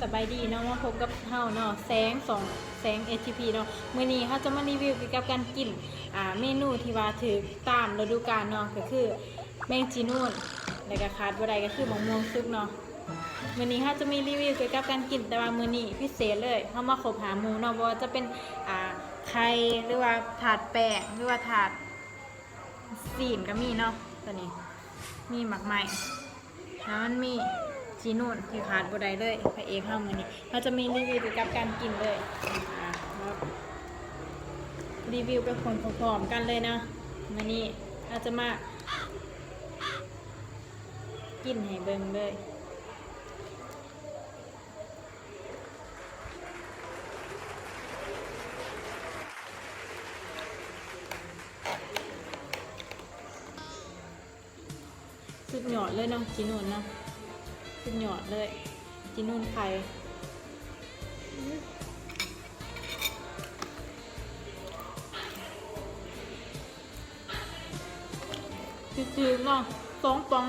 ສະບາຍດີເນາະ ມາພົບກັບເຮົາເນາະ ແສງ ຊ່ອງແສງ ເອສທີພີ ເນາະ. ມື້ນີ້ເຮົາຈະມາຣີວິວກ່ຽວກັບການກິນ ອ່າ ເມນູທີ່ວ່າຖືກຕາມລະດູການເນາະ ກໍຄືແມງຈີນູນ ແລ້ວກໍຂາດບໍ່ໄດ້ກໍຄືໝາກມ່ວງສຸກເນາະ. ມື້ນີ້ເຮົາຈະມີຣີວິວກ່ຽວກັບການກິນ ແຕ່ວ່າມື້ນີ້ພິເສດເລີຍ ເຮົາມາຄົບຫ້າໝູ່ເນາະ ບໍ່ວ່າຈະເປັນ ອ່າ ໄຂ່ ຫຼືວ່າທາດແປ້ງ ຫຼືວ່າທາດຊີ້ນກໍມີເນາະ. ຕົວນີ້ມີໝາກໄມ້ ແລ້ວມັນມີຈີນູນທີ່ຂາດບໍ່ໄດ້ເລີຍ ພະເອກເຮົາມື້ນີ້. ເຮົາຈະມີຣີວິວກ່ຽວກັບການກິນເລີຍ ອ່າ ມາຣີວິວໄປພ້ອມໆກັນເລີຍເນາະ. ມື້ນີ້ເຮົາຈະມາກິນໃຫ້ເບິ່ງເລີຍ. ສຸດຍອດເລີຍເນາະ ຈີນູນເນາະ ສຸດຍອດເລີຍ ຈີນູນໄຂ່. ຖືກໆເນາະ ສອງປ່ອງ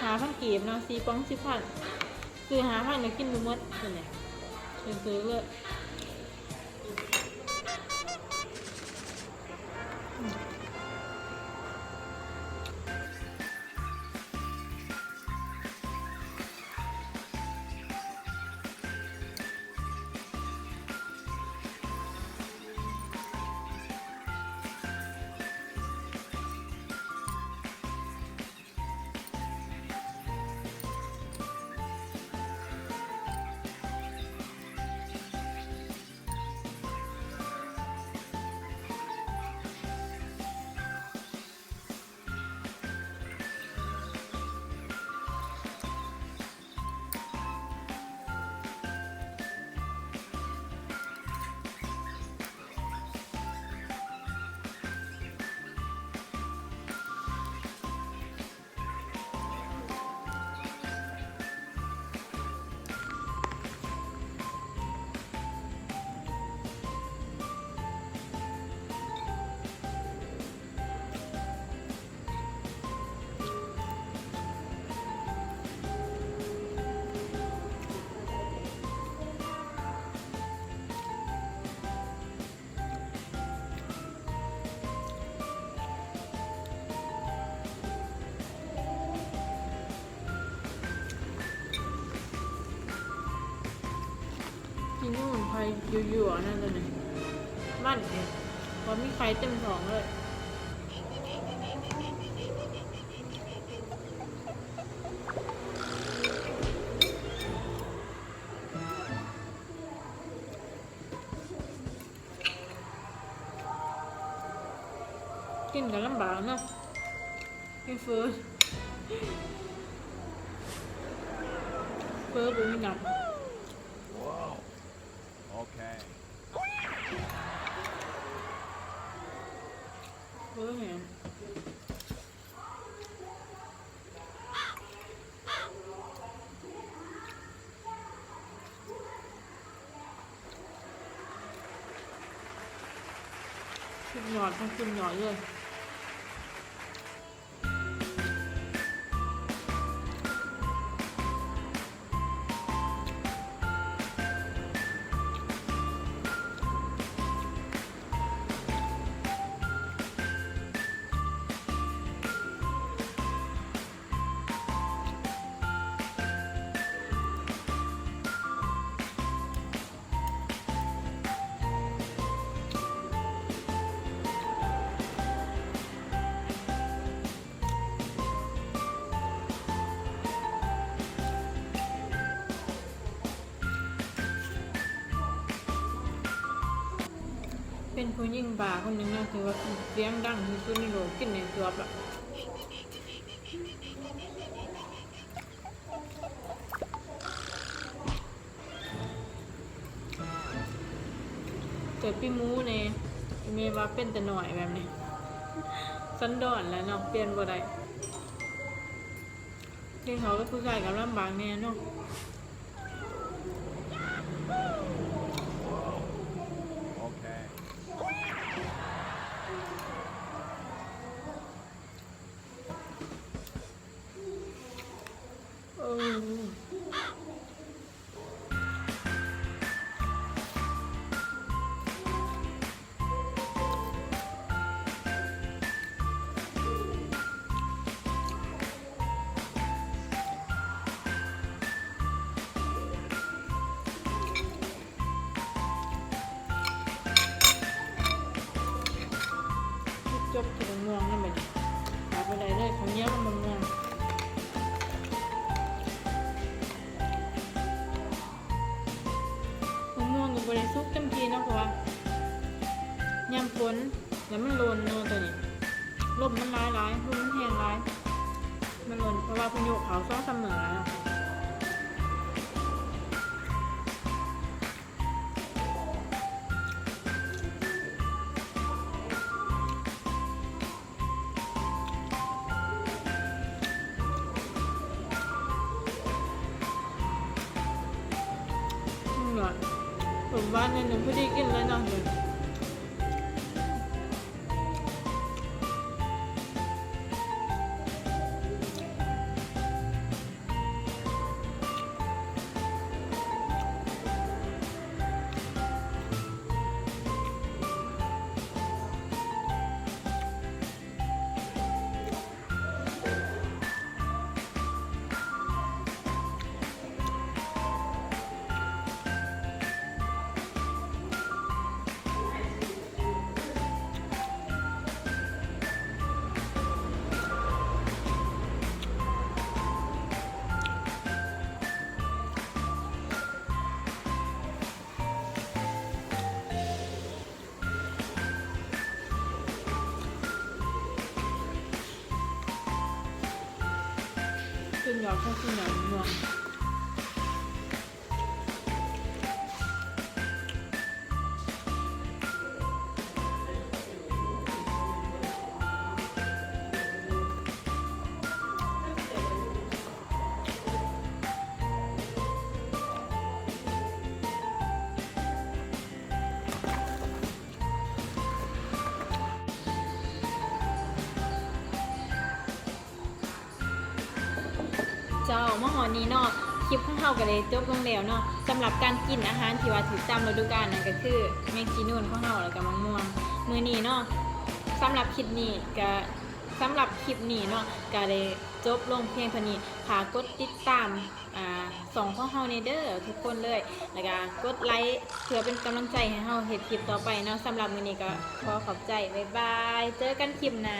ຫ້າພັນກີບເນາະ ສີ່ປ່ອງສິບພັນ ຊື້ຫ້າພັນກໍກິນບໍ່ໝົດ ເປັນໄງ ຖືກໆເລີຍ. ກິນຢູ່ມັນໄຂ່ຍົວໆ ນັ້ນຕົວນີ້ ມັນເອງ ວ່າມີໄຂ່ເຕັມທ້ອງເລີຍ. ກິນກໍລຳບາກເນາະ ກິນເຝີ ເຝີບໍ່ມີນ້ຳ. ເຝີແຫ້ງ. ສຸດຍອດຂອງສຸດຍອດເລີຍ. ເປັນຜູ້ຍິງບ້າຄົນໜຶ່ງເນາະ ທີ່ວ່າສຽງດັງທີ່ສຸດໃນໂລກ ກິນໃນສວບລະ. ເກີດປີໝູແດ່ ແມ່ວ່າເປັນແຕ່ນ້ອຍແບບນີ້ ສັນດອນແຫຼະເນາະ ປ່ຽນບໍ່ໄດ້ ກິນເຂົ້າກັບຜູ້ຊາຍກໍລຳບາກແດ່ເນາະ. ເອີ ສຸກເຕັມທີ່ເນາະ ເພາະວ່າຍາມຝົນແລ້ວມັນຫຼົ່ນເນາະ ໂຕນີ້ ລົມມັນຫຼາຍໆ ລົມມັນແຮງຫຼາຍ ມັນຫຼົ່ນ ເພາະວ່າເພິ່ນຍົກເຂົ້າສອງສາມມື້ແລ້ວເນາະ. ອືມ ສົມຫວານໜ້ອຍໜຶ່ງ ພໍດີກິນເລີຍເນາະ. ສຸດຍອດຂອງສຸດຍອດ ມ່ວງ. ເຈົ້າ ມາຮອດນີ້ເນາະ ຄລິບຂອງເຮົາກໍໄດ້ຈົບລົງແລ້ວເນາະ ສຳລັບການກິນອາຫານທີ່ວ່າຖືກຕາມລະດູການ ນັ້ນກໍຄືແມງຈີນູນຂອງເຮົາ ແລ້ວກໍໝາກມ່ວງ. ມື້ນີ້ເນາະ ສຳລັບຄລິບນີ້ກໍ ສຳລັບຄລິບນີ້ເນາະ ກໍໄດ້ຈົບລົງພຽງເທົ່ານີ້. ຝາກກົດຕິດຕາມ ອ່າ ຊ່ອງຂອງເຮົາແດ່ເດີທຸກຄົນເລີຍ ແລ້ວກໍກົດໄລ ເພື່ອເປັນກຳລັງໃຈໃຫ້ເຮົາເຮັດຄລິບຕໍ່ໄປເນາະ. ສຳລັບມື້ນີ້ກໍຂໍຂອບໃຈ ບາຍບາຍ ເຈີກັນຄລິບໜ້າ.